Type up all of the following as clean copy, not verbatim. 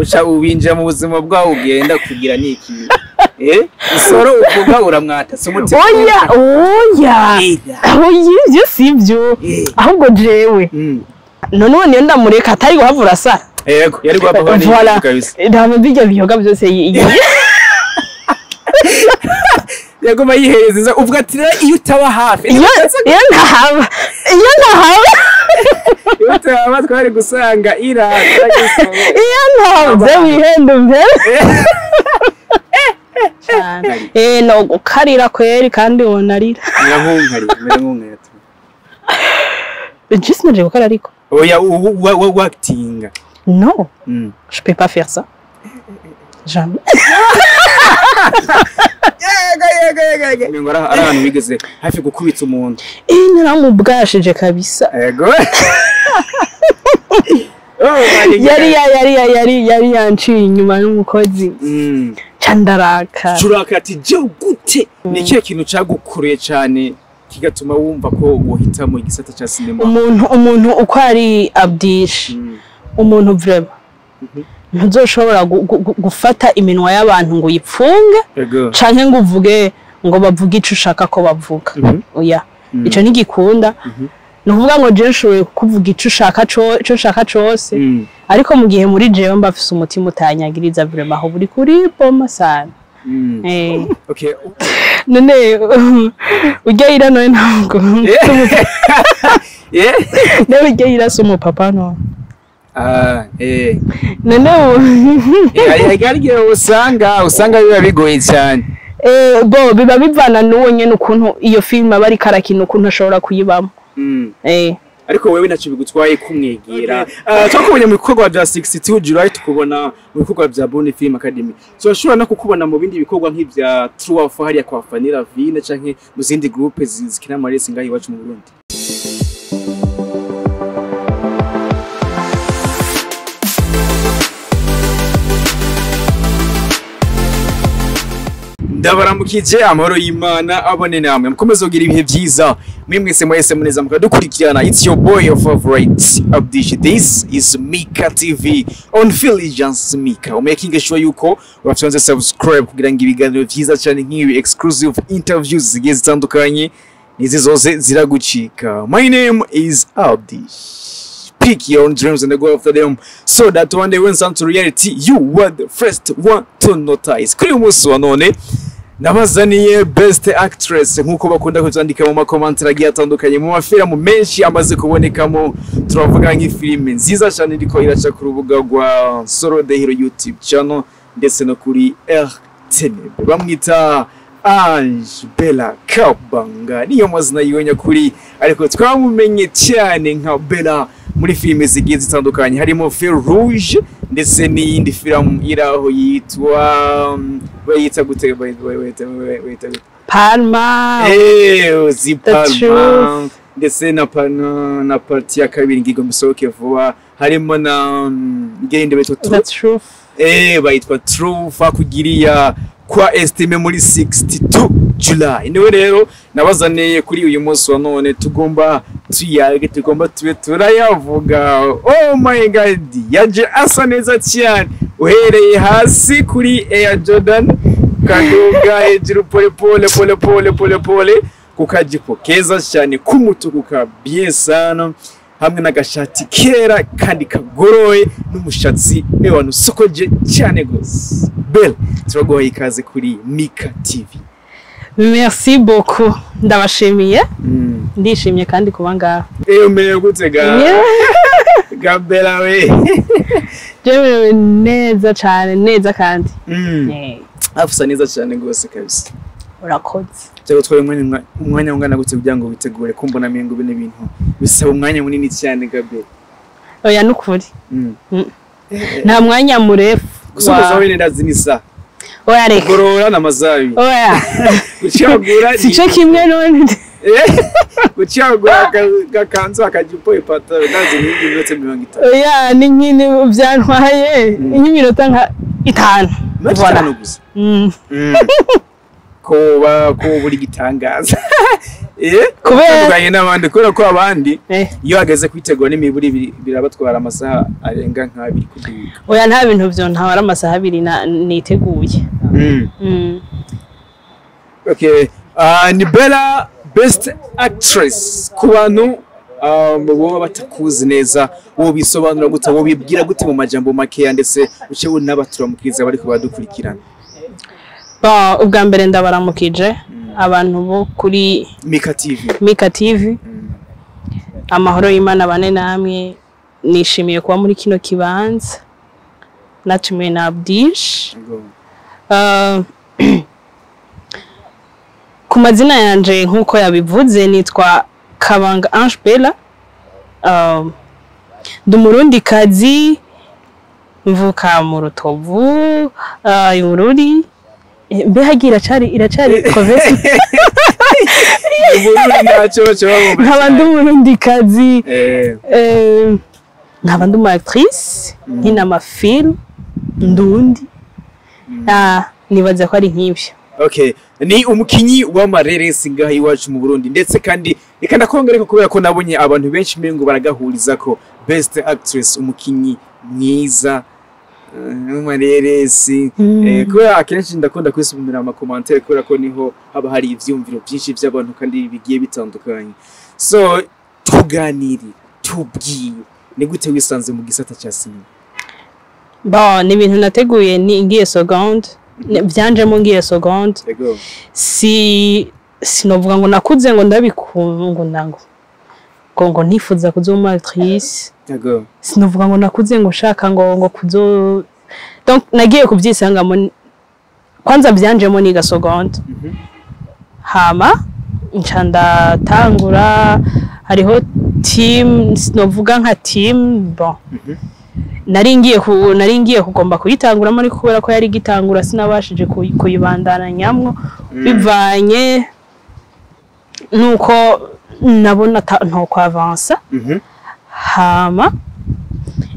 Uca ubinjira mu buzima bwawe ugenda kugira niki? Isoro uvuga uramwata si umutima. Oya, oya. Oya, ivyo sivyo. Ahubwo jewe. None niyo ndamureka atari guhavura sara. Yego, yari guhava ni kabisa. Ndamwe bijya biyoga byose. Yagoma yihereza uvuga ati iyo utaba hafi. Iyo ntahaba. Iyo ntahaba. Iyo utaba twari gusanga ira. Iyo ntahaba wihenda mbe. No gukarira kweri kandi wonarira. Nirankari, nirankari. Juste naje gukara ariko. Oya acting. Non. Je peux pas faire ça. Jamais. Yego. Ngo ari abantu bigeze hafi gukubitsa umuntu. Naramubwashije kabisa. Yego. Yari yanciye inyuma n'umukozi. Candaraka. Curaka ati je gute? Ni kihe kintu cagukuruye cyane kigatuma wumva ko wohitamo igisata ca cinema? Umuntu uko ari Abdish. Umuntu vraiment. Ntuzoshobora gufata iminwa y'abantu ngo uyipfunge canke ngo uvuge ngo bavuge ico ushaka ko bavuga. Oya. Ico ntigikunda. Nukuvuga ngo je nshoboye kuvuga ico ushaka ico nshaka cose. Ariko mu gihe muri jewe mba mfise umutima utanyagiriza vraiment aho buri kuri boma sana. Okay. None ujya ira none ntabwo. Nawe ujya ira si umupapa no. None hari usanga biba bigoye cyane. Bo biba bivana n'uwo nyene ukuntu iyo film aba ariko arakina ukuntu ashobora kuyibamo. Ariko wewe ntacyo bigutwaye kumwegera. Twakubonye mu bikorwa bya 62 July, tukubona mu bikorwa bya Bonne Film Academy. Turashobora no kukubona mu bindi bikorwa nk'ibya True of hariya kwa Fanira Vine canke mu zindi groupe zikina amaresi ngaho iwacu mu Burundi. Ndabaramukije amahoro y'Imana abone namwe mukomeze kugira ibihe byiza mwe mwese mwese muneza mukadukurikirana. It's your boy your favorite Abdish. This is Mika TV on Philligence Mika. Making sure yuko wafyonze subscribe kugira ngo ibiganiro byiza cyane nk'ibi exclusive interviews zigiye zitandukanye nizi zose ziragucika. My name is Abdish. Pick your own dreams and go after them so that one day when some to reality you were the first one to notice. Kuri umunsi wa none nabazaniye best actress nkuko bakunda kuzandika mu makomantara agiye atandukanye mu mafilmu menshi amaze kubonekamo. Turavuga nk'ifilime nziza cyane iriko iraca ku rubuga rwa Soro the Hero YouTube channel ndetse no kuri RTNB. Bamwita Ange Bella Kabanga niyo mazina yiwe nyakuri, ariko twamumenye cyane nka Bella muri filime zigiye zitandukanye harimo Feu Rouge ndetse n'iyindi film iraho yitwa bayita gute bayita Palma. Zi Palma ndetse na partie ya kabiri ngigo misoke vuba harimo na ngende bayitwa Truth. Bayitwa Truth akugiriya kwa estime muri 62 July. Niwe rero nabazaniye kuri uyu munsi wa none tugomba tuyage, tugomba tube turayavuga. Oh my god, yaje asa neza cyane uhereye hasi kuri Air Jordan kaduga hejuru pole pole pole pole pole pole kukajipo keza cyane k'umutuku ka bien sana hamwe n'agashati kera kandi kagoroye n'umushatsi ewana usokoje cyane gose. Bella, turaguhaye ikaze kuri Mika TV. Merci beaucoup. Ndabashimiye. Ndishimye kandi kuba ngaha. Umerewe gute ga Bella we? Jewe neza cyane, neza kandi. Afusa neza cyane gose kabisa. Urakoze. Cyangwa twaye umwanya ungana gute kugira ngo witegure kumbona mengo bine bintu bisaba umwanya munini cyane Gabe? Oya nukuri. Nta mwanya murefu. Gusoza wewe ndazinisa. Oya reka. Gorora na mazabi. Oya. Gucagura. Sico kimwe none. Gucagura gakanzu akajipo ipataro ndazi n'indi minota 50. Oya ni nkini byantwaye nk'iminota nka 5. Voilà. Gusa. Ko ko buri gitangaza Kubera- kubera n'abandi, kubera ko abandi iyo hageze kwitegura n'imiburi birabatwara amasaha arenga nk'abiri kuduga. Oya, nta bintu vyo ntawara amasaha 2 niteguye. Okay. Ni Bella, best actress. Ku bantu boba batakuzi neza, wo bisobanura gute, wo bibwira gute mu majambo makeya, ndetse uce n'abaturamukiriza bariko badukurikirana? Bon, ubwa mbere ndabaramukije abantu bo kuri Mika TV. Mika TV. Amahoro y'Imana bane namwe. Nishimiye kuba muri kino kibanza natumiwe na Abdish. Ku mazina yanje, nk'uko yabivuze, nitwa Kabanga Ange Bella. Ndi Umurundikazi, mvuka mu Rutovu, i Bururi. Mbe hagiye iracari province? Uburundi ntacyo baca babumva. Nkaba ndi Umurundikazi, nkaba ndi umu actrice, nkina ama film ndundi. Nibaza ko ari nk'ibyo. Okay, ni umukinyi w'amareresi ngaha iwacu mu Burundi, ndetse kandi reka ndakongereka kubera ko nabonye abantu benshi mengo baragahuriza ko best actress, umukinyi mwiza w'amareresi. Kubera akenshi ndakunda kwisumira ama commentaire, kubera ko niho haba hari ivyumviro byinshi by'abantu kandi bigiye bitandukanye. So tuganire, tubwiye ni gute wisanze mu gisata cya sinema? Bon, ni ibintu nateguye ni ngiye seconde. Byanjemo ngiye seconde. Si sinovuga ngo nakuze ngo ndabikunda, ngo nango ngo nifuza kuzoba umu actrice. Sinovuga ngo nakuze ngo nshaka ngo kuzo, donc nagiye kubyisangamo. Kwanza byanjemo niga seconde. Hama nca ndatangura, hariho team, sinovuga nka team, bon, nari ngiye kugomba kuyitanguramo, ariko kubera ko yari igitangura sinabashije kuyibandananyamwo bivanye nuko nabona ntoko avansa. Hama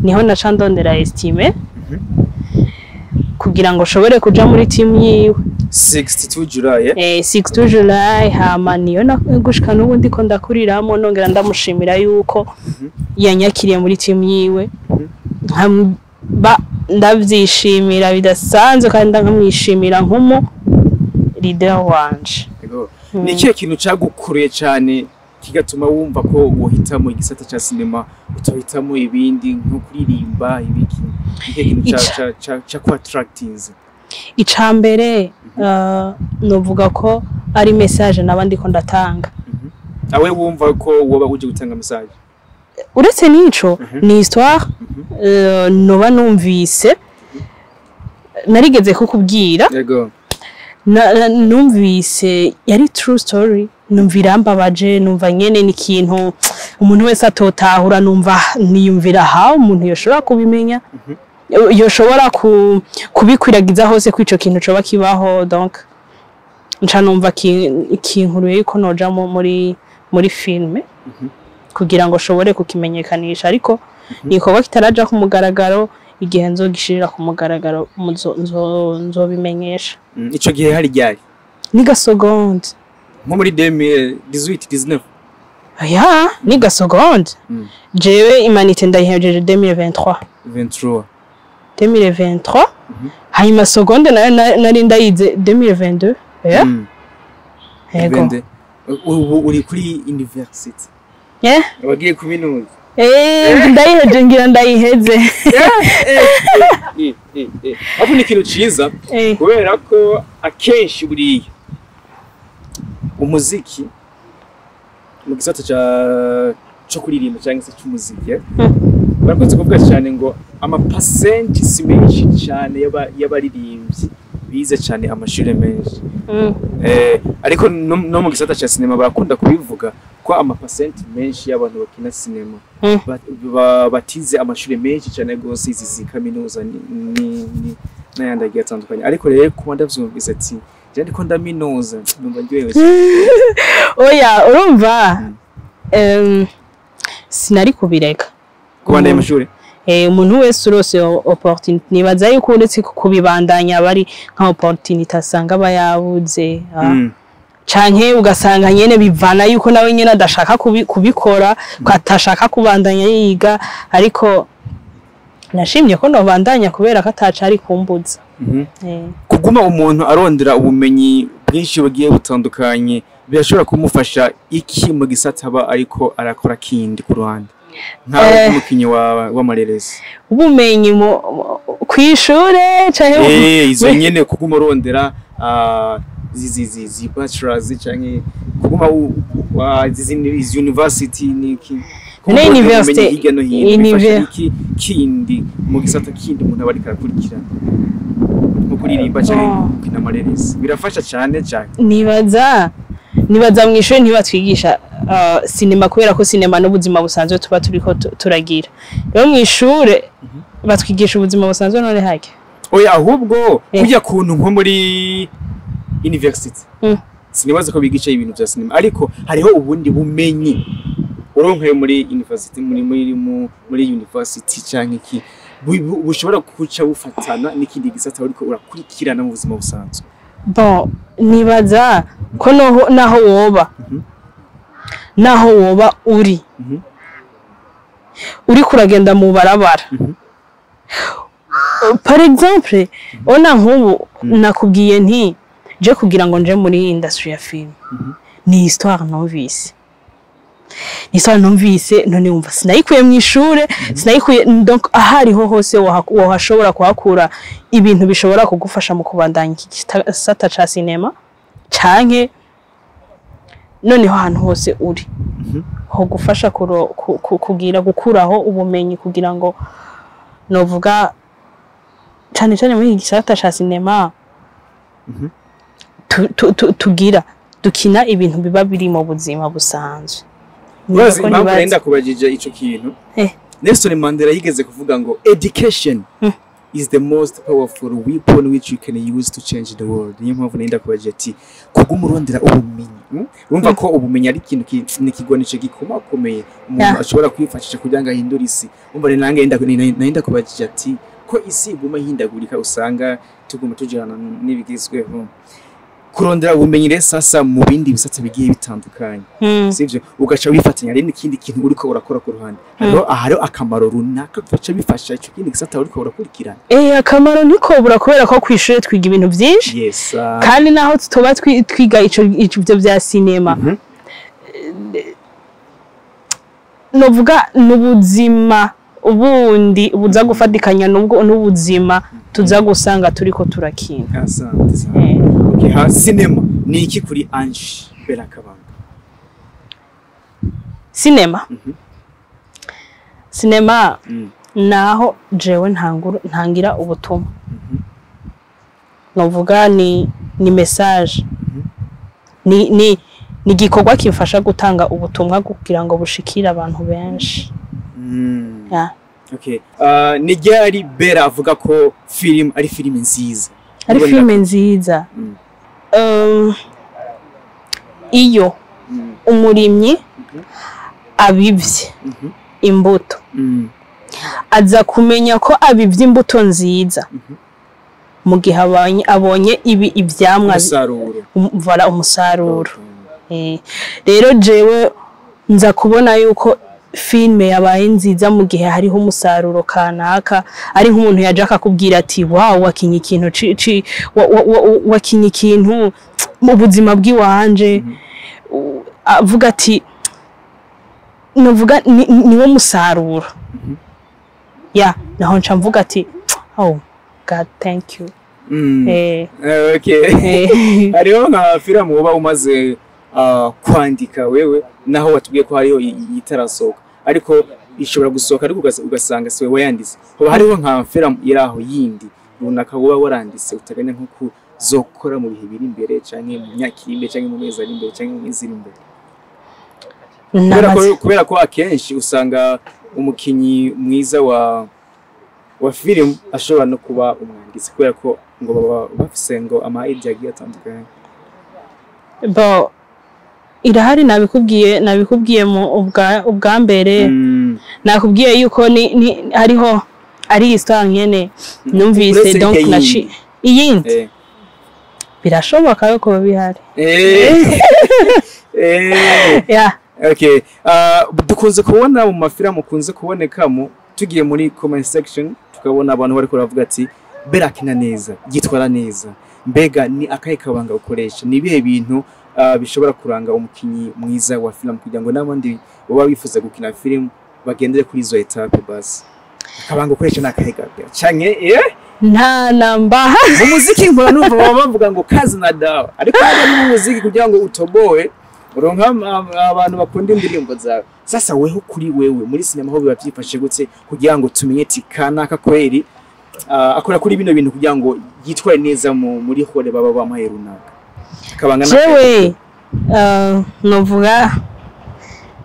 niho naca ndondera Estime kugira ngo nshobore kuja muri team yiwe. 62 July, eh? 62 July. Hama niyo gushika n'ubu ndiko ndakuriramo, nongera ndamushimira yuko yanyakiriye muri team yiwe. Ndavyishimira bidasanzwe kandi nkamwishimira nk'umu leader wanje. Yego. Ni ikihe kintu cagukuruye cyane kigatuma wumva ko wohitamo igisata ca sinema, utohitamo ibindi nko kuririmba, ibiki? Ikihe kintu ca ku attractinze? Ica mbere, novuga ko ari message naba ndiko ndatanga. Awe wumva ko woba uje gutanga message? Uretse n'ico, ni histoire noba numvise, narigeze kukubwira. Numvise yari true story, numva irambabaje, numva nyene ni ikintu umuntu wese atotahura, numva niyumvira ha umuntu yoshobora kubimenya, yoshobora kubikwiragiza hose ko ico kintu coba kibaho. Donc nca numva kinkuruye yuko nojamo muri filme kugira ngo shobore kukimenyekanisha, ariko ni igikorwa kitaraja ku mugaragaro. Igihe nzogishirira ku mugaragaro nzobimenyesha. Ico gihe hari ryari? Niga seconde. Nko muri 2018, 19? Ya, niga seconde. Jewe humanité ndayihejeje 2023. 23? 2023. Hanyuma seconde nayo nari ndayize 2022, ya. Yego. Bende. Ubu uri kuri university? Yeah. Wagiye kuminuza? Eh, ndayiheje, ngira ndayiheze. Aho ni ikintu ciza, kubera ko akenshi buriya umuziki mu gisata ca cyo kuririmba cyangwa se cy'umuziki, barakunze kuvuga cyane ngo amapasenti si menshi cyane y'abaririmbyi bize cyane amashuri menshi. Ariko no mu gisata cya sinema barakunda kubivuga ko amapasenti menshi y'abantu bakina sinema batize amashuri menshi cyane rwose, izi zi kaminuza n'ayandi agiye atandukanye. Ariko rero kuba ndavyumvise ati je ndiko ndaminuza, numva ndyohewe cyane. Oya, urumva, sinari kubireka. Kuba ndaye amashuri. Umuntu wese urose iyo opportunity, nibaza yuko uretse kubibandanya bari nka opportunity asanga aba yabuze, canke ugasanga nyene bivana yuko nawe nyene adashaka kubikora, ko atashaka kubandanya yiga. Ariko nashimye ko nobandanya kubera ko ataca ari kumbuza. Kuguma umuntu arondera ubumenyi bwinshi bugiye butandukanye birashobora kumufasha iki mu gisata aba ariko arakora kindi ku ruhande, nkawe nk'umukinyi w'amareresi? Ubumenyi kw'ishure canke Izo nyene, kuguma urondera zi bachelors canke kuguma izi university niki, kuguma Ne urondera university, ubumenyi hirya no hino bifasha iki kindi mu gisata kindi umuntu aba ariko arakurikirana, nko kuririmba canke gukina amareresi, birafasha cane cane? Nibaza mu ishuri ntibatwigisha sinema, kubera ko sinema n'ubuzima busanzwe tuba turiko turagira. Rero mu ishure batwigisha ubuzima busanzwe, none hake? Oya, ahubwo kurya kuntu nko muri university sinibaza ko bigisha ibintu vya sinema, ariko hariho ubundi bumenyi uronkayo muri university, muri university canke iki, bushobora kuca bufatana n'ikindi gisata uriko urakurikirana mu buzima busanzwe. Bon, nibaza ko noho naho woba uri uriko uragenda mu barabara, par exemple, ona nk'ubu nakubwiye nti je kugira ngo nje muri industry ya film ni histoire numvise, ni histoire numvise. None wumva sinayikuye mu ishure, sinayikuye. Donc ahariho hose wohashobora kuhakura ibintu bishobora kugufasha mu kubandanya iki gisata ca sinema, canke noneho ahantu hose uri ho gufasha kugira gukuraho ubumenyi, kugira ngo novuga cane cane muri iki gisata ca sinema tugira dukina ibintu biba biri mu buzima busanzwe. Urazi Niko impamvu nibaza. nenda kubajije ico kintu? Nelson Mandela yigeze kuvuga ngo "Education is the most powerful weapon which you can use to change the world." Niyo mpamvu nenda kubajije ati kuguma urondera ubumenyi, Urumva ko ubumenyi ari ikintu ni ikigwanisho gikomakomeye umuntu ashobora kwifashisha kugira ngo ahindure isi. Umva rero, nange nenda kubajije ati ko isi iguma ihindagurika, usanga tuguma tujana n'ibigezweho, kurondera ubumenyi rero sasa mu bindi bisata bigiye bitandukanye, sivyo, ugaca wifatanya rero n'ikindi kintu uriko urakora ku ruhande, hariho akamaro runaka bica bifasha ico kindi gisata uriko urakurikirana? Akamaro ntikobura, kubera ko kw'ishure twiga ibintu vyinshi, kandi naho tutoba twiga ivyo vya sinema, novuga n'ubuzima ubundi buza gufatikanya n'ubwo n'ubuzima tuza gusanga turiko turakina. Asante sana. Okay, ha sinema ni iki kuri Ange Bella Kabanga? Sinema, sinema naho jewe ntangira ubutumwa, novuga ni message, ni igikorwa kimfasha gutanga ubutumwa kugira ngo bushikire abantu benshi. Yeah. Okay. Ni ryari Bella avuga ko film ari filime nziza? Ari filime nziza iyo umurimyi abivye imbuto, aza kumenya ko abivye imbuto nziza mu gihe abonye ibi ivyamwa Umusaruro. Voilà, umusaruro. Rero jewe nza kubona yuko filme yabaye nziza mu gihe hariho umusaruro kanaka, ari nk'umuntu yaje akakubwira ati: "Wow, wakinye ikintu wakinye ikintu mu buzima bw'iwanje." Avuga ati, novuga niwo musaruro ya naho nca mvuga ati: "Oh God, thank you." Okay. Hariho nka filime woba umaze kwandika wewe, naho watubwiye ko hariho itarasohoka, ariko ishobora gusohoka, ariko ugasanga siwe wayanditse. Hoba hariho nka filime iri aho yindi runaka woba waranditse uteganya nko kuzokora mu bihe biri imbere, canke mu myaka iri imbere, canke mu mezi ari imbere, canke mu minsi iri imbere? Kubera ko akenshi usanga umukinyi mwiza wa film ashobora no kuba umwanditsi, kubera ko ngo baba bafise ngo ama idea agiye atandukanye. Bo, irahari, nabikubwiye mu ubwa mbere. Nakubwiye yuko ni hariho ari histoire nyene numvise. Uretse Donc iyindi. Naci iyindi birashoboka yuko bihari. Yeah. Okay. Dukunze kubona mu mafilmu ukunze kubonekamo, tugiye muri comment section tukabona abantu bariko baravuga ati: "Bera akina neza, yitwara neza." Mbega ni akahe kabanga ukoresha? Ni ibihe bintu bishobora kuranga umukinyi mwiza wa film, kugira ngo n'abandi baba bifuza gukina film bagendere kuri izo étapes? Basi akabanga ukoresha ni akahe gabe canke Nta namba. Mu muziki mpora numva baba bavuga ngo kazi na dawa, ariko hano ni mu muziki kugira ngo utoboe uronka abantu bakunda indirimbo zawe. Sasa weho, kuri wewe muri sinema ho biba byifashe gute kugira ngo tumenye ati kanaka kweri akora kuri bino bintu kugira ngo yitware neza muri rôle baba bamuhaye runaka? Akabanga Jewe novuga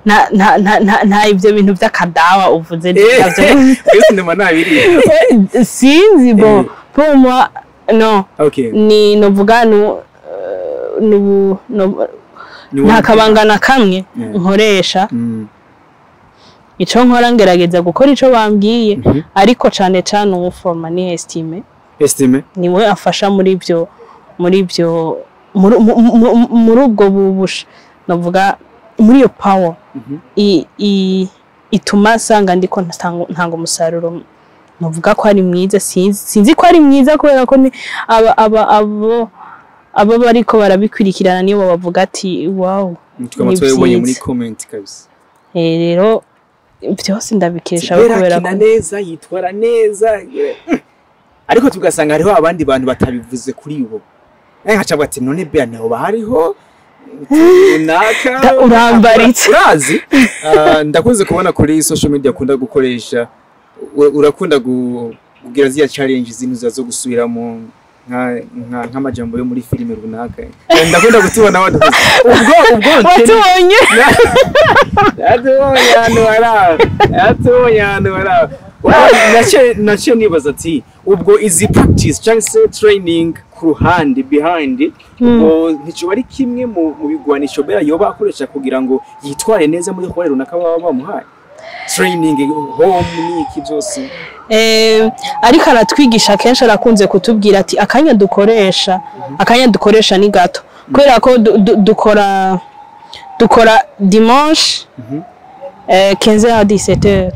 nta ibyo bintu by'akadawa uvuze navyo. Muri sinema ntabiri? Sinzi, bon, pour moi non. Ni novuga nu no Ni nta wowe. kabanga na kamwe nkoresha. Ico nkora, ngerageza gukora ico bambwiye, ariko cane cane uwuforma ni Estime. Estime. Niwe afasha muri ibyo muri ubwo bubusha, navuga muri iyo power ituma nsanga ndiko ntanga umusaruro navuga ko ari mwiza. Sinzi ko ari mwiza kubera ko ni aba aba abo abo bariko barabikurikirana nibo bavuga ati: "Wow." Tukaba Ni twabibonye muri vyiza. comment kabisa. Rero byose ndabikesha Bera kubera akina ko neza, yitwara neza, ariko tugasanga hariho abandi bantu batabivuze kuri bo. Nkaca ati: "None Bera niho hariho runaka." Urambaritse. Urazi, ndakunze kubona kuri social media akunda gukoresha, urakunda kugira ziriya challenge zino zo gusubiramo nk'amajambo yo muri filime runaka. Ndakunda kutubona wadukoze ubwo Watubonye. Yatubonye ahantu haraho, yatubonye ahantu haraho. Naciye nibaza ati ubwo izi practice cyangwa se training ku ruhande, behind, ubwo nticoba ari kimwe mu bigwanisho Bera yoba akoresha kugira ngo yitware neza muri rôle runaka baba bamuhaye? Training home n'iki byose. Ariko aratwigisha kenshi, arakunze kutubwira ati akanya dukoresha ni gato, kubera ko dukora dimanche 15h 17h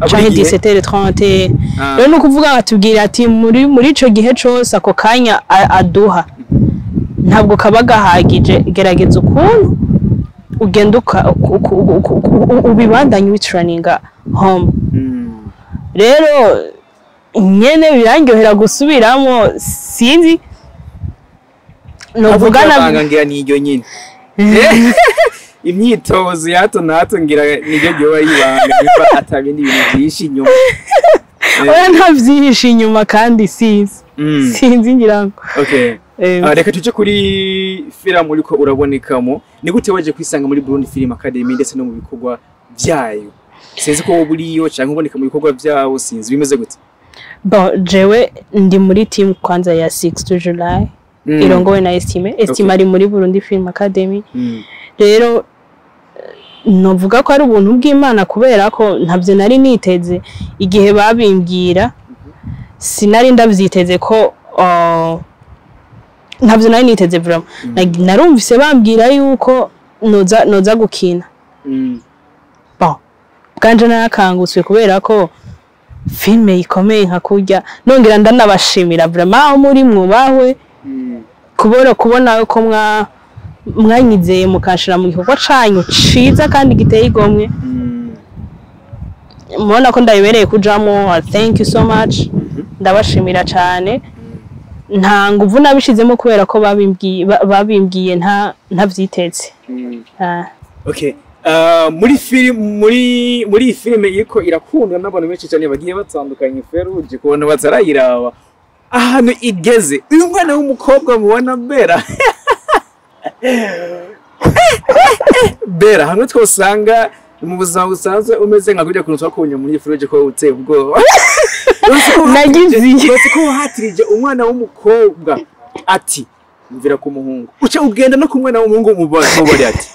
canke gihe? 17h30. Ah. Rero ni ukuvuga atubwira ati muri ico gihe cose ako kanya aduha ntabwo kaba gahagije, gerageza ukuntu ugenda ubibandanye ubitraninga home. Rero nyene birandyohera gusubiramo, sinzi novuga na Nubwo ngira ni iryo nyine imyitozo ya hato na hato, ngira niryo ryoba yibanga niba atabindi bintu byinshi inyuma. Oya, nta vyihishe inyuma kandi sinzi sinzi ngira ngo Ah, reka tuje kuri film uriko urabonekamo. Ni gute waje kwisanga muri Burundi Film Academy ndetse no mu bikorwa byayo? Sinzi ko wowe uriyo cyangwa uboneka mu bikorwa byabo, sinzi bimeze gute. Bon, jewe ndi muri team kwanza ya 6 to July irongowe na Estime. Estime ari muri Burundi Film Academy. Rero novuga ko ari ubuntu bw'Imana, kubera ko ntabyo nari niteze igihe babimbwira, sinari ndavyiteze ko ntabyo nari niteze vraiment. Narumvise bambwira yuko noza gukina. Bon, bwanje narakangutswe kubera ko filme ikomeye nka kurya. Nongera ndanabashimira vraiment aho muri, mwubahwe kubona ko mwanyizeye mukanshira mu gikorwa canyu ciza kandi giteye igomwe. Mubona ko ndabibereye kujamo. Thank you so much, ndabashimira cane. Nta nguvu nabishizemo kubera ko babimbwiye ntavyiteze. Ah. Okay. Muri film, muri iyi filime iriko irakundwa n'abantu benshi cyane bagiye batandukanye, Feruje, ku bantu batarayiraba, ahantu igeze, uyu mwana w'umukobwa mubona Bera, Bera hamwe twosanga mu buzima busanzwe umeze nka kurya kuntu twakubonye muri Feruje, ko uteye ubwoba. Nagize iyo. Uretse ko wahatirije umwana w'umukobwa ati mvira ku muhungu, uca ugenda no ku mwana w'umuhungu mubari ati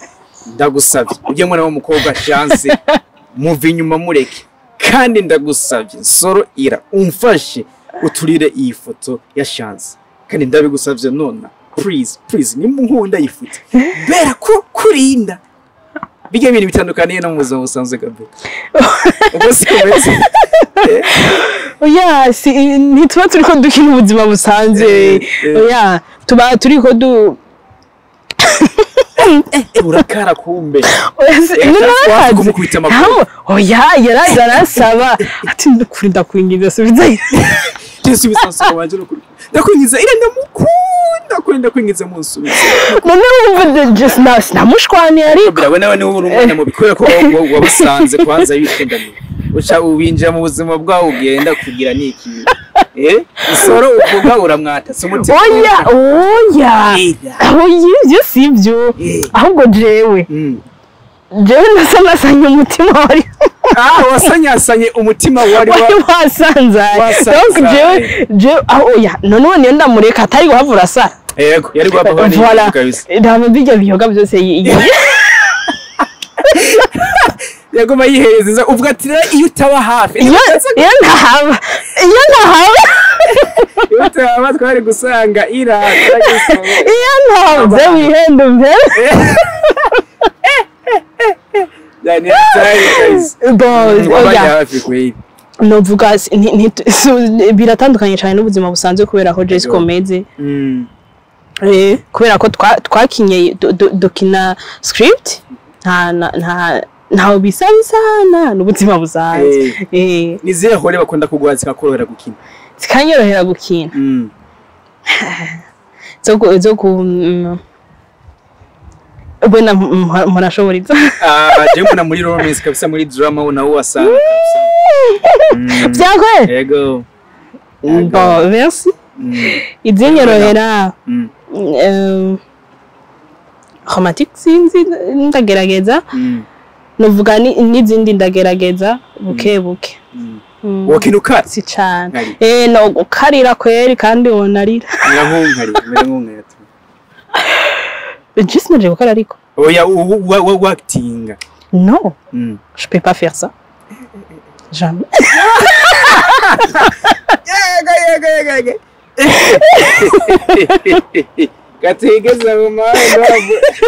ndagusabye ujye mwana w'umukobwa chance. Muva inyuma, mureke. Kandi ndagusabye, Nsoro Ira, umfashe uturire iyi foto ya Chance. Kandi ndabigusabye nona, please, please, nimba unkunda yifute bera ko kurinda bijya bintu bitandukaniye no mu buzima busanzwe gabe, ubwo siko bimeze? Oya, si ntituba turiko dukina ubuzima busanzwe. Oya, tuba turiko du Urakara kumbe. Oya, si Chance wafi nakaze. kumukubita amaguru. Oya, yaraza arasaba ati: "Ndukuri, ndakwinginze, subiza." Jesu Nsoro wanje, nukuri ndakwingiza, Ira ndamukunda kuri, ndakwingiza munsubize. None wumva just na sinamushwaniye ariko. Birawe nawe niwe uri umwana mubi kubera ko wabusanze kwanza bikundaniye, uca ubinjira mu buzima bwawe, ugenda kugira niki Nsoro uvuga uramwata umutima. Oya, oya. Ira. Oya, ibyo si byo. Ahubwo jewe jewe nasanasanye umutima wari Ah, wasanyasanye umutima wari wari wasanzaye. Wasanzaye. Donc jewe aho, oya, none niyo ndamureka atari guhavura asara. Yego, yari guhava. Voilà. Kabisa. Ntabwo bijya biyoga byose Yaguma yihereza, uvuga ati: "Rero iyo utaba hafi." Iyo ntahaba. Iyo utaba twari gusanga Ira. Iyo ntahaba wihenda mbere. Yani hatari kabisa. Bon, wabaye oya. Hafi kweli. Novuga biratandukanye cyane n'ubuzima busanzwe kubera ko Jessica meze kubera ko twakinye dukina script, nta nta ntaho bisa bisana n'ubuzima busanzwe. Ni zihe rôle bakunda kuguha zikakorohera gukina? Zikanyorohera gukina? Zo ku ubona murashobora. Ah, je mbona muri romance kabisa, muri drama nawo wasanga kabisa. Byakwere. Yego. Bon, merci. Izinyorohera romantique sinzi, ndagerageza. Novuga n'izindi ndagerageza buke buke. Wokina ukara? Si cane. Nkari. No gukarira kweri, kandi wonarira. Mera nk'unkari, mera nk'unkari. Juste naje gukora ariko. Oya, wa actinga. Non, je peux pas faire ça, jamais. Yego, yego, yego, yego. Gatigeze mu mahanga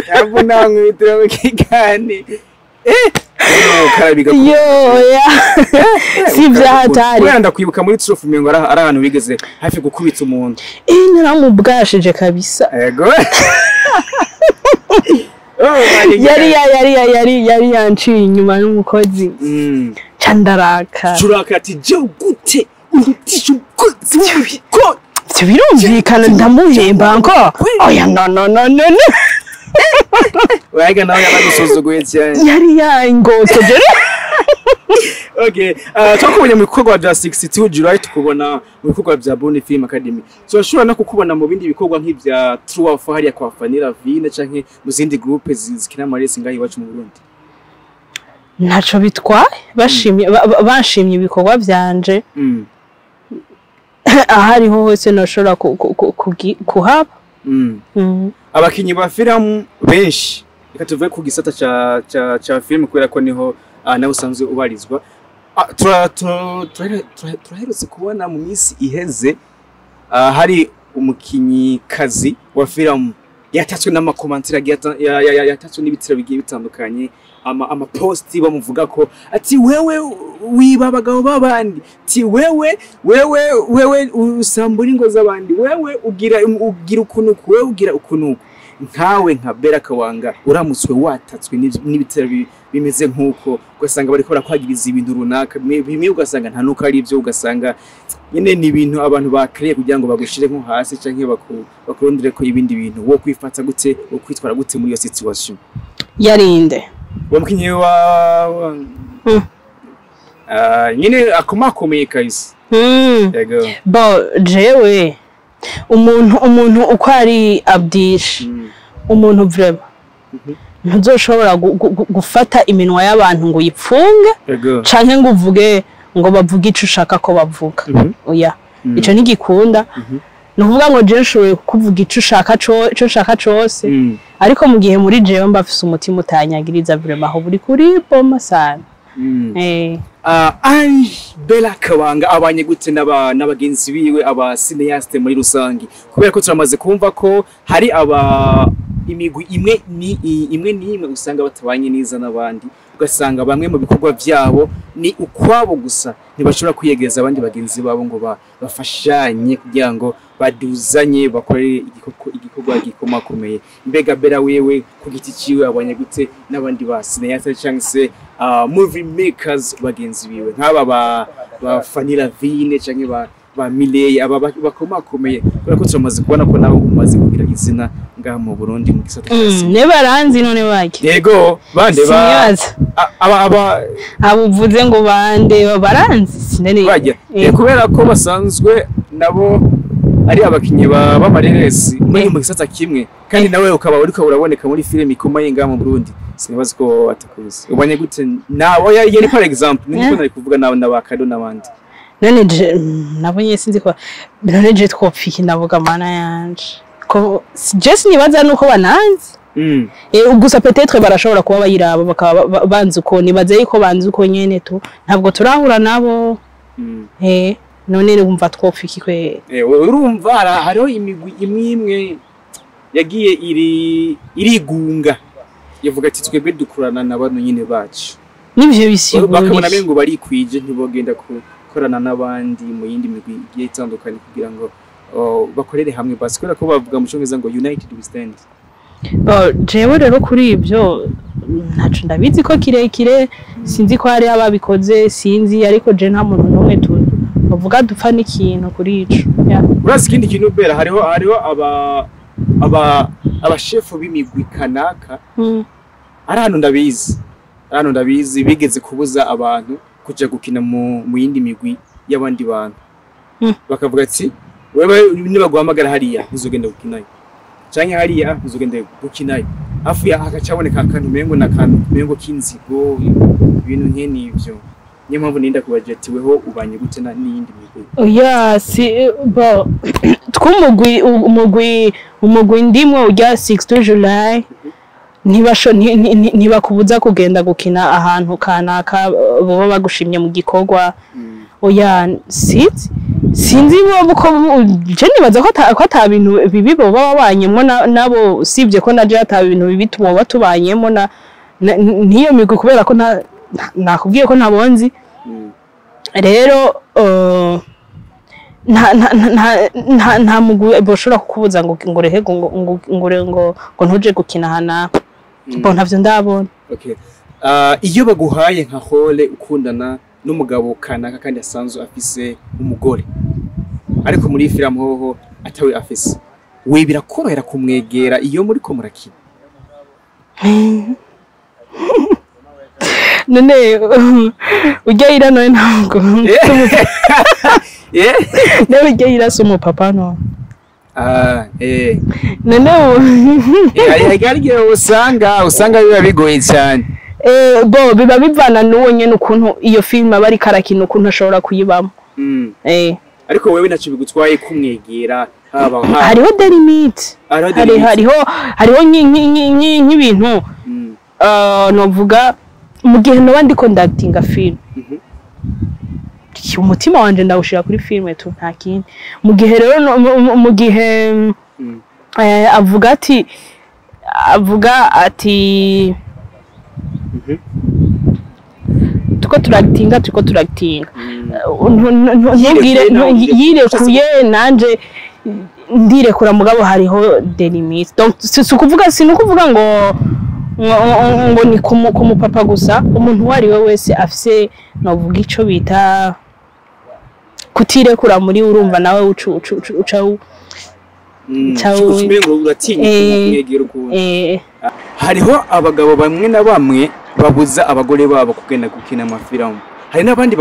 ntabwo nankubitira mu kigani. Ukara. Yo, ya, si vyahatari. Kubera ndakwibuka muri Trophy, ngo ari ahantu wigeze hafi gukubita umuntu. Naramubwashije kabisa. Yego. Oh my God. Yari yanciye inyuma n'umukozi. Ca ndaraka. Curaka ati: "Jewe gute urutisha umukozi w'ibiko?" Ivyo birumvikana, ndamuhemba ngo oya, no, no, no, no, no. Waga nawe yaragusuzuguye cyane. Yari yangoteje. Okay, twakubonye mu bikorwa bya 62 July, tukubona mu bikorwa bya Boni Film Academy. Turashobora no kukubona mu bindi bikorwa nk'ibya True of hariya kwa Fanny Vine canke mu zindi groupe zikina amaresi ngaho iwacu mu Burundi. Ntaco bitwaye, bashimye bashimye ibikorwa vyanje. Aho ariho hose noshobora kuhaba. Abakinyi ba film benshi, reka tuvuge ku gisata ca film kubera ko niho nawe usanzwe ubarizwa. Turaherutse kubona mu minsi iheze hari umukinyi kazi wa film yatatswe n'ama commentaires agiye yatatswe n'ibitiro bigiye bitandukanye, ama posti bamuvuga ko ati: "Wewe wiba abagabo b'abandi," ati: Wewe usambura ingo z'abandi, wewe ugira ukuntu, wewe ugira ukuntu." Nkawe nka Bera Kawanga, uramutswe watatswe n'ibitero bimeze nk'uko, ugasanga bariko barakwagiriza ibintu runaka, bimwe ugasanga nta nuko ari ibyo, ugasanga nyine ni ibintu abantu bakreye kugira ngo bagushire nko hasi canke bakurondere ko ibindi bintu, wo kwifata gute, wo kwitwara gute muri iyo situation? Yarinde? Uwo mukinyi wa nyine akomakomeye kabisa. Yego. Bon, jewe umuntu uko ari Abdish, umuntu vraiment ntuzoshobora gufata iminwa y'abantu ngo uyipfunge canke ngo uvuge ngo bavuge ico ushaka ko bavuga. Oya, ico ntigikunda. Ni ukuvuga ngo jewe nshoboye kuvuga ico ushaka ico nshaka cose, ariko mu gihe muri jewe mba mfise umutima utanyagiriza, vraiment aho buri kuri boma sana. Ange Bella Kabanga abanye gute n'abagenzi biwe, aba cinéaste muri rusangi? Kubera ko turamaze kumva ko hari aba imigwi imwe ni imwe n'imwe usanga batabanye neza n'abandi, ugasanga bamwe mu bikorwa vyabo ni ukwabo gusa, ntibashobora kwiyegereza abandi bagenzi babo ngo bafashanye kugira ngo baduzanye, bakore igikorwa gikomakomeye. Mbega Bella wewe ku giti ciwe abanye gute n'abandi ba cinéaste cyangwa se movie makers bagenzi biwe, nk'aba ba Fanny Lavine canke ba Miley, aba bakomakomeye, kubera ko turamaze kubona ko nawe umaze kugira izina ngaha mu Burundi mu gisata ca cinema? Ne baranzi none bake. Yego, bande ba Sinibaza. Aba Abo uvuze ngo bande baranzi, sinari bajya kubera ko basanzwe nabo ari abakinyi b'amareresi muri mu gisata kimwe, kandi nawe ukaba uriko uraboneka muri filime ikomeye ngaha mu Burundi, sinibaza ko batakuzi. Ubanye gute nawe? Yari par exemple niko nari kuvuga nawe n'abakado n'abandi. None je nabonye, sinzi ko none je twopfiki, ndavuga mana yanje ko je sinibaza nuko bananzi. Gusa peut-être barashobora kuba bayiraba bakaba banzi uko, nibaze yuko banzi uko nyene tu, ntabwo turahura nabo. None wumva twopfiki kwe? Urumva hariho imigwi imwe imwe yagiye iri irigunga, yavuga ati twebwe dukorana na bano nyine bacu. Nivyo bisigura. Bakabona ngo barikwije, ntibogenda gukorana n'abandi mu yindi migwi igiye itandukanye kugira ngo, oh, bakorere hamwe basi, kubera ko bavuga mu Cyongereza ngo "united we stand". Bon, jewe rero kuri ibyo ntaco ndabizi ko kirekire, sinzi ko hari ababikoze, sinzi, ariko je nta muntu n'umwe tu bavuga dupfa n'ikintu kuri ico. Yeah. Urazi ikindi kintu bera, hariho aba abashefu b'imigwi kanaka, ari hano ndabizi, ari hano ndabizi, bigeze kubuza abantu kuja gukina mu yindi migwi y'abandi bantu. Bakavuga ati wewe nibaguhamagara hariya ntuzogenda gukinayo, canke hariya ntuzogenda gukinayo, hafi ya hakacaboneka akantu umengo n'akantu umengo k'inzigo, ibintu nk'ivyo. Niyo mpamvu ninda kubagira ati weho ubanye gute n'iyindi migwi? Oya, si bo tw'umugwi, umugwi ndimwo urya 6 July, ntibasho ntibakubuza kugenda gukina ahantu kanaka boba bagushimye mu gikorwa. Oya, sinzi bo ko je nibaza ko ata bintu bibi boba babanyemwo nabo, usibye ko naje ata bintu bibi tuboba tubanyemo na n'iyo migwi, kubera ko nakubwiye ko ntabonzi. Rero nta mugwi boshobora kukubuza ngo rehe ngo ntuje gukina hana bo, ntavyo ndabona. Okay. Iyo baguhaye nka rôle ukundana n'umugabo kanaka kandi asanzwe afise umugore, ariko muri film hoho atawe afise, we birakorohera kumwegera iyo muriko murakina? None ujya yira none ntabwo nawe ujya yira si umupapa no? Ah, eh. None Eh, hari igihe usanga biba bigoye cyane. Bo biba bivana n'uwo nyene, ukuntu iyo film aba ariko arakina, ukuntu ashobora kuyibamo. Ariko wewe ntacyo bigutwaye kumwegera haba Hariho des limites. Hariho hari des limites. Hariho nk'ibintu novuga mu gihe noba ndiko ndatinga film, umutima wanje ndawushira kuri film tu, nta kindi. Mu gihe rero mu gihe avuga ati turiko turatinga, ntubwire Yirekuye nawe. Yirekuye nanje ndirekura, mugabo hariho des limites. Donc si ukuvuga, si nukuvuga ngo ni ku mupapa gusa, umuntu uwo ari we wese afise novuga ico bita kutirekura muri, urumva nawe uca Ciao. Umengo uratinya kumwegera ukuntu. Hariho abagabo bamwe na bamwe babuza abagore babo kugenda gukina amafilmu, hari n'abandi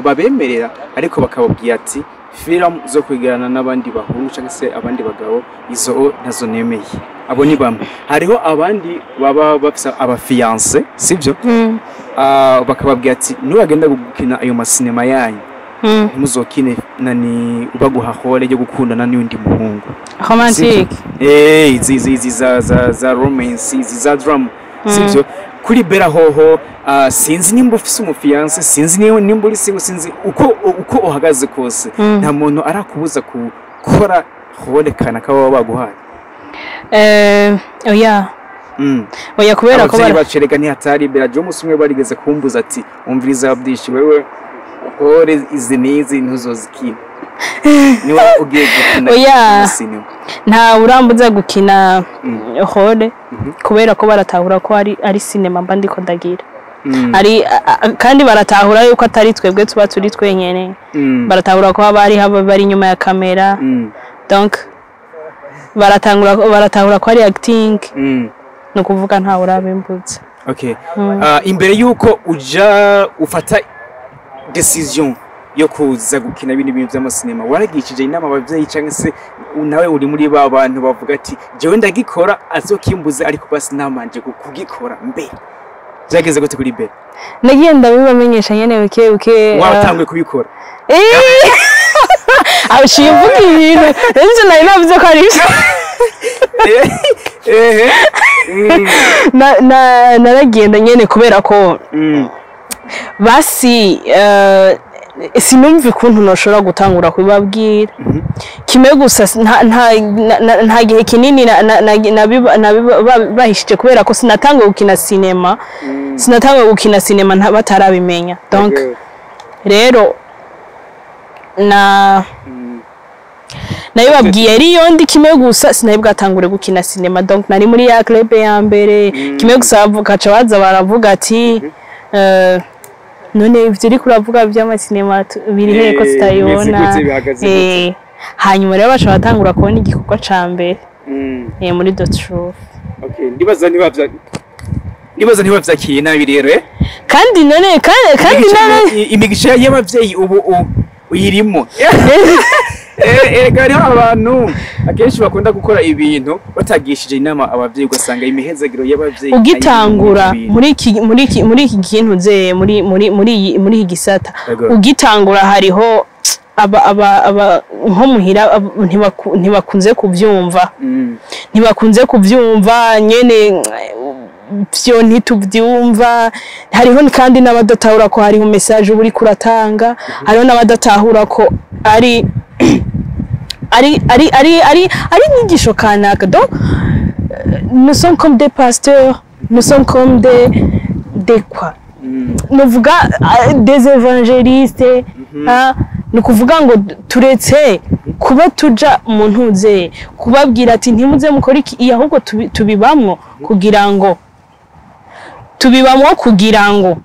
babemerera ariko bakababwira ati film zo kwegerana n'abandi bahungu cyangwa se abandi bagabo, izo nazo nemeye. Abo ni bamwe. Hariho abandi baba bafise abafiancé, sibyo? Ah, bakababwira ati nubagenda gukina ayo masinema yanyu, ntimuzokine nani baguha rôle yo gukundana n'undi muhungu. Romantique. Izi za romance, izi za drama, sivyo? Kuri Bera hoho, sinzi nimba ufise umu fiancé, sinzi nimba uri single, sinzi uko uhagaze kose, nta muntu arakubuza gukora rôle kanaka baba baguhaye? Oya. Oya, kubera ko Abavyeyi bacu erega ntihatari. Bera, je umunsi umwe barigeze kumbuza ati: "Umviriza Abdishi, wewe rôle izi n'izi ntuzozikina niba ugiye gukina Oya. sinema." Nta urambuza gukina rôle, kubera ko baratahura ko ari sinema mba ndiko ndagira. Ari kandi baratahura yuko atari twebwe tuba turi twenyene. Baratahura ko haba hariho bari inyuma ya kamera. Donc baratahura ko ari acting. Ni ukuvuga ntawe urabimbutsa. Okay. Imbere yuko uja ufata décision yo kuza gukina bino bintu by'amasinema, waragishije inama abavyeyi, cyangwa se nawe uri muri ba bantu bavuga ati: "Jewe ndagikora azokimbuze, ariko basi namanje kugikora mbe"? Byageze gute kuri Bera? Nagiye ndabibamenyesha nyene buke buke. Watanguye kubikora? Aciye mvuga ibintu ivyo nari navuze ko ari ivyo. Ehe. Naragenda nyene kubera ko basi sinumva ukuntu noshobora gutangura kubibabwira. Kimwe gusa, nta gihe kinini bahishije, kubera ko sinatanguye gukina sinema batarabimenya. Donc rero na nabibabwiye ariyo ndi. Kimwe gusa, sinari bwatangure gukina sinema. Donc nari muri ya club ya mbere. Kimwe gusa, baca baza baravuga ati: "None ivyo uriko uravuga vy'amasinema biri hehe ko Bimeze tutayibona?" gute, bihagaze gute? Hanyuma rero baca batangura kubona igikorwa ca mbere muri The Truth. Okay, ndibaza niba vyakiriye nabi rero, eh? Kandi none kandi none Imigisha y'abavyeyi ubu uyirimo. Erega hariho abantu akenshi bakunda gukora ibintu batagishije inama abavyeyi, ugasanga imihezagiro y'abavyeyi Ugitangura ayiri mu muri iki kintu ze muri iki gisata, ugitangura hariho aba nko muhira ntibakunze kuvyumva. Ntibakunze kuvyumva nyene, vyo ntituvyumva. Hariho kandi n'abadatahura ko hariho message uba uriko uratanga. Hariho n'abadatahura ko ari inyigisho kanaka. Donc nous sommes comme des pasteurs, nous sommes comme des quoi, nuvuga des évangélistes, ah, ni ukuvuga ngo turetse kuba tuja mu ntuze kubabwira ati: "Ntimuze mukore iki," iyo ahubwo tubibamwo kugira ngo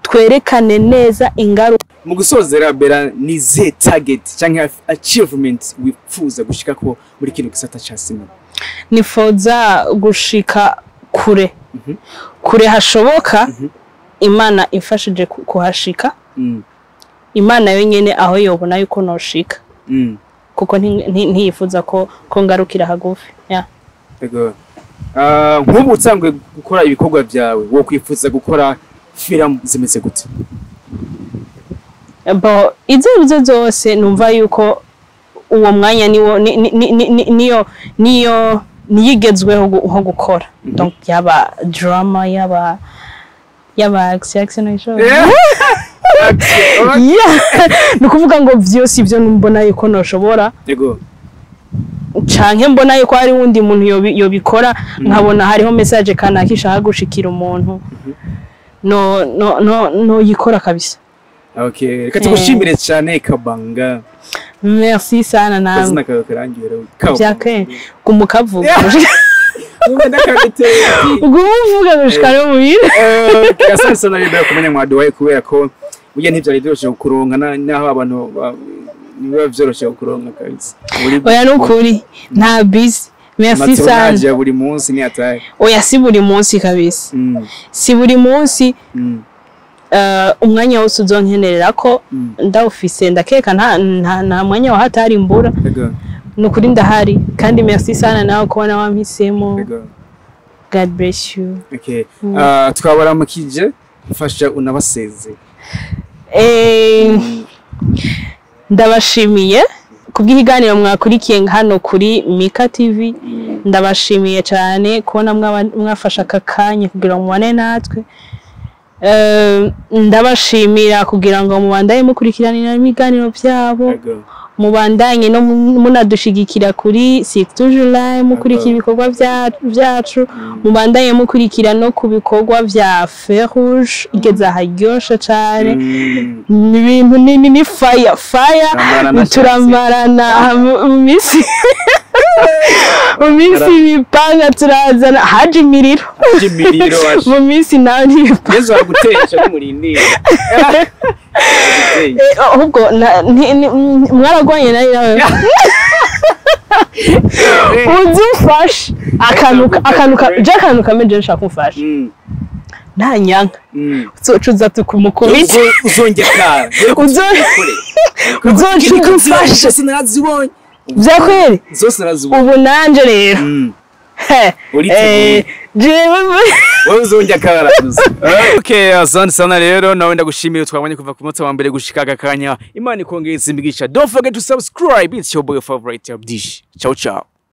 twerekane neza ingaruka. Mu gusozera, Bera, ni ze target canke achievement wifuza gushikako muri kino gisata ca sinema? Nifuza gushika kure kure hashoboka, Imana imfashije kuhashika. Imana yonyene aho yobona yuko noshika, kuko ntiyifuza ko ngarukira hagufi, yeah. Ego. Nk'ubu usanzwe gukora ibikorwa byawe, wo kwifuza gukora film zimeze gute? Bo izo arizo zose, numva yuko uwo mwanya niwo niyo niyigezweho nko gukora. Donc yaba drama, yaba action, action ishobora. Yeah. Ni ukuvuga ngo vyose ivyo mbona yuko noshobora, canke mbona yuko hari wundi muntu yobikora, nkabona hariho message kanaka ishaka gushikira umuntu, no yikora kabisa. Okay, reka tugushimire cyane, Kabanga. Merci sana nawe. Kazina kawe karangiye. Vyake kumukavuga. Numva ndakabiteye. Uguma uvuga gushika no muhira. Asante sana rero kumenya mwaduhaye, kubera ko burya ntivyari vyoroshe kukuronka, naho abantu ntibiba vyoroshe kukuronka kabisa. Oya, nukuri nta busy. Merci sana. Amatournage ya buri munsi ni ataye. Oya, si buri munsi kabisa. Si buri munsi. Umwanya wose uzonkenerera ko ndawufise, ndakeka nta mwanya wa hatari imbura. Nukuri ndahari, kandi merci sana nawe kubona wampisemo. God bless you. Okay. Twabaramukije, mfasha unabaseze. Ndabashimiye Kubw'ikiganiro mwakurikiye hano kuri Mika TV, ndabashimiye cyane kubona mwafashe aka kanya kugira ngo mubane natwe. Ndabashimira kugira ngo mubandanye mukurikiranira ibiganiro byabo, mubandanye no munadushigikira kuri Six July, mukurikira ibikorwa byacu, mubandanye mukurikira no ku bikorwa vya Feu Rouge igeze aharyoshe cane. Ni ibintu ni fire fire. Turamarana. Turamarana mu minsi ibipanga turazana haje imiriro. Imiriro waje. Mu minsi nawe ntibipanga. Yezu aragutesha n'umurindira. Ahubwo mwaragwanye nawe nawe uzi umfashe akantu je akantu kamwe nshaka kumfasha, nta nyanka uzoca uza tukumukubita. Uzongera. Uzoca umfashe. Zose narazibonye. Vyakweri. Zose narazibonye. Ubu nanje rero he, Uriteguye. Jewe Wowe uzongera karaguza. Okay, asante sana rero, nawe ndagushimiye twabonye kuva ku munsi wa mbere gushika aka kanya. Imana ikongereza imigisha. Don't forget to subscribe. It's your boy favorite Abdish. Ciao ciao.